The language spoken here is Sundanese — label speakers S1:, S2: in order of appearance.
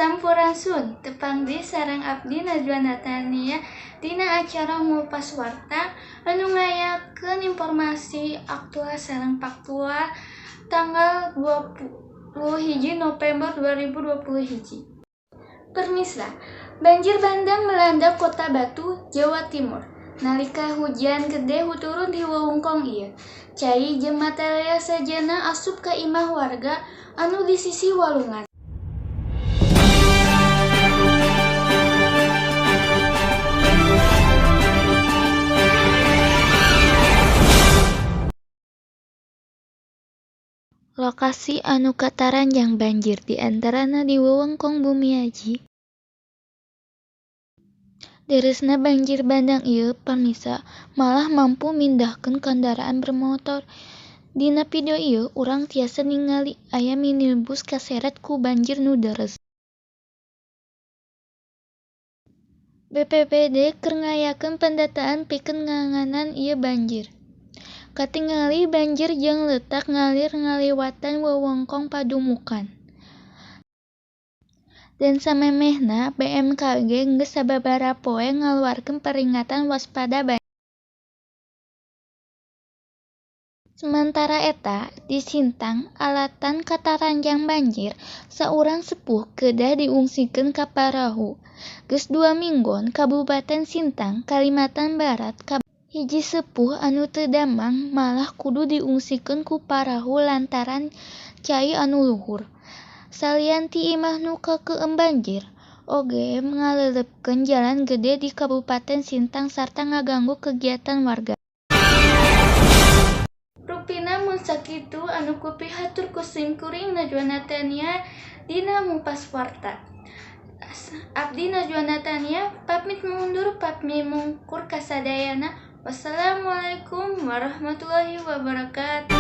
S1: Sampurasun, tepang deui sareng abdi Najwa Natania dina acara Ngupas Warta anu ngayakeun informasi aktual sareng faktual tanggal 21 November 2021. Permisa, banjir bandang melanda Kota Batu, Jawa Timur. Nalika hujan gede turun di wewengkon ieu, cai jeung material sejenna asup ka imah warga anu di sisi walungan. Lokasi anu kataranjang banjir diantarana di wewengkon Bumiaji. Deresna banjir bandang ieu pamisa malah mampu mindahkeun kendaraan bermotor. Dina video ieu urang tiasa ningali aya minibus kaseret ku banjir nu deres. BPBD keur ngayakeun pendataan pikeun nanganan ieu banjir. Katingali banjir jeung leutak ngalir ngaliwatan wewengkon padumukan. Dan samemehna BMKG geus sababaraha poe ngaluarkeun peringatan waspada banjir. Samantara eta, di Sintang, alatan kataranjang banjir, saurang sepuh kedah diungsikeun ka parahu. Geus 2 minggon Kabupaten Sintang, Kalimantan Barat, hiji sepuh anu teu damang malah kudu diungsikeun ku parahu lantaran cai anu luhur. Salian ti imah nu kakeum banjir, oge ngaleuleupkeun jalan gede di Kabupaten Sintang sarta ngaganggu kegiatan warga. Rupina mun sakitu anu kupihatur ku simkuring Najwa Natania dina Ngupas Warta. Abdi Najwa Natania pamit mundur pamit mungkur kasadayana. Wassalamualaikum warahmatullahi wabarakatuh.